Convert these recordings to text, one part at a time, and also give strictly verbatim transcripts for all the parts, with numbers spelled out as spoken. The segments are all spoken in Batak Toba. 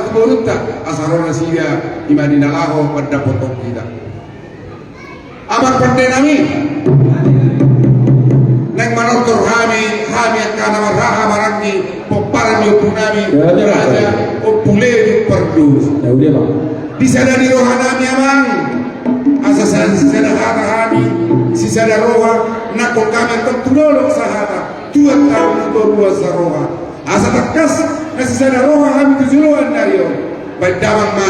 tu borunta, asa ro nasida i ma di na laho mandapothon hita. Amang pande nami, naeng manortor hami, hami angka na marhaha maranggi, pomparan ni ompu nami, ya, ya, Raja, ya. Ompu Leduk Pardosa. Ya, udah, Bang. Di sada ni roha nami, Amang, asa sa-, sisada hata hami, sisada roha, nangkok hami antong tu dolok sahata, tuat hami tu toruan saroha. Asa tangkas na sisada roha hami tu joloan ni ari on. Baen damang ma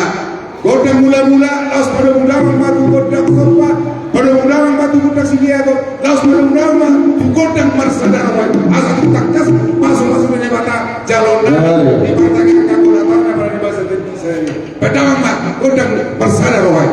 gondang mulamula, laos padomu damang ma tu gondang somba, padomu damang ma tu gondang siliago, laos padomu damang ma tu gondang marsada roha i. Asa tung tangkas pasupasu ni Debata jaloon nami, ya, ya, di partangiangan angka bola tarna pada di basa tendisa i. Baen damang ma gondang marsada roha i.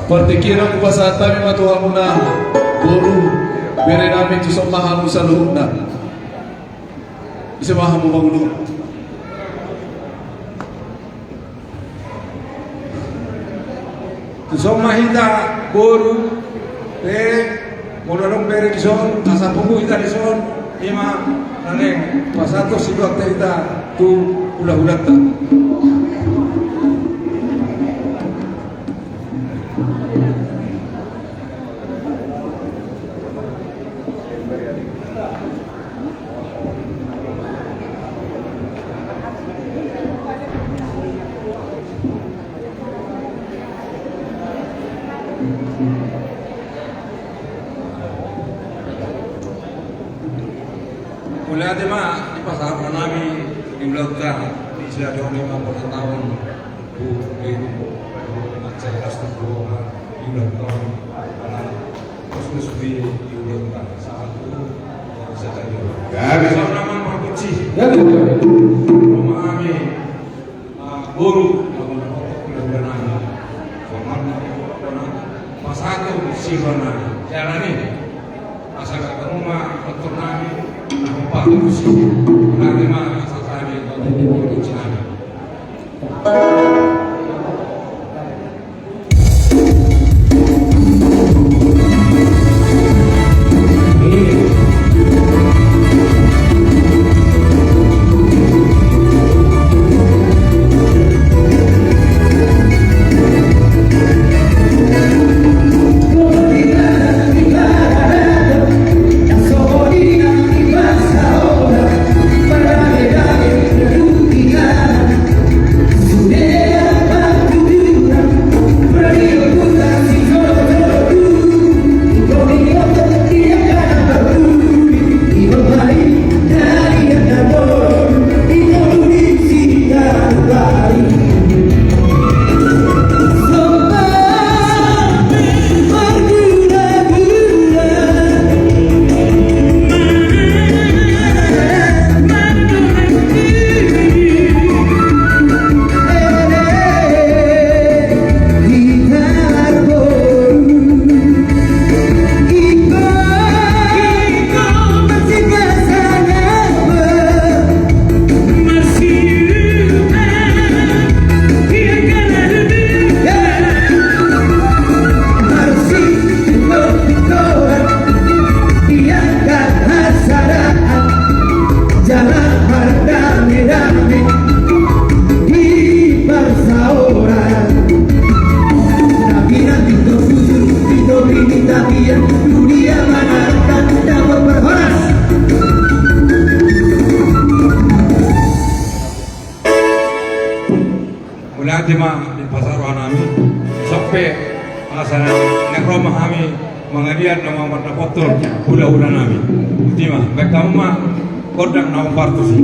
Partingkian on hupasahat hami ma tu hamuna boru bere nami, tu son ma hamu saluhutna. Ise ma hamu mangulung. Tu son ma hita boru, pe molo adong bere di son, asa pungu hita di son, ima na naeng pasahat singkot hita tu hulahulanta. Mauliate ma di pasahat nami di ulaonta, di sadari on ima bona taon tu Bedu, mansai las tu Bedu, di ulaonta on. Terus terus di, di ulaonta saat itu, ya, bisa jadi. Gabe. Sama nama Pak Kuci. Gabe. Rumah kami. Boru, pasahat singkot nami. Jala ni, asa gabe ma doktor nami, na hupakusi, gabe ma asa gabe doktor nami. Mauliate ma di pasahat roha nami. Sampe asa naeng ro ma hami mangaliat na mamardapot tu hulahula nami. Botima, baen hamu ma gondang na mampartusi.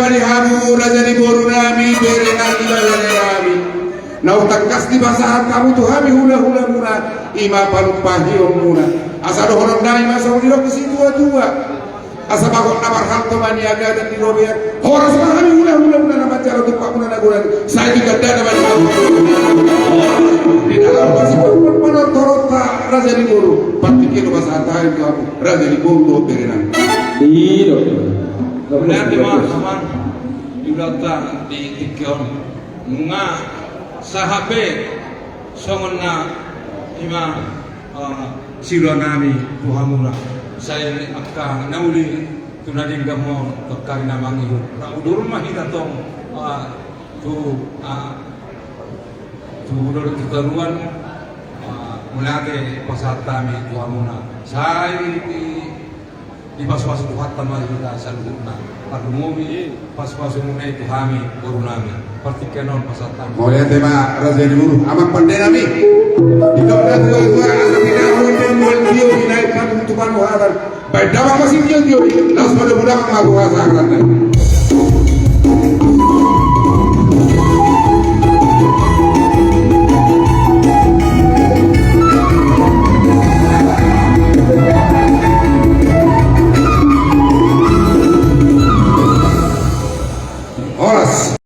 Di hamu raja ni boru nami, bere nami, bere nami. Na umtangkas dipasahat hamu tu hami hula-hula muna, ima panumpahionmuna. Asa dohonon nami ma songon nidok ni situa-tua. Asa bagot na marhalto ma niagatan di robean. Horas ma hami hula-hula muna na manjalo tumpak muna na godang. Sai di gandana ma di hamu. Di dalam pasi panortoronta raja ni boru. Partingkian do pasahat hami tu hamu raja ni boru dohot bere nami. Iyo. Berarti ma amang, di ulaonta di tingki on nunga sahat be songon na ima, eh, siula nami tu hamuna. Sai angka na uli tu na denggan on, tu angka ari na mangihut, na udur ma hita tong, eh, tu, eh, tu udur tu toruan, eh, mauliate pasahat hami tu hamuna. Sai di Dipasu-pasu Tuhanta ma hita saluhutna. Tarlumobi pasu-pasu muna i tu hami boru nami. Partingkian on pasahat hami. Mauliate ma raja ni boru, amang pande nami. Didok na tua-tua, asa pinahon dia mual tio, dinaik patung tu panuharan. Baen damang ma sitio-tio i, laos pada bulan ma buha sangran nami.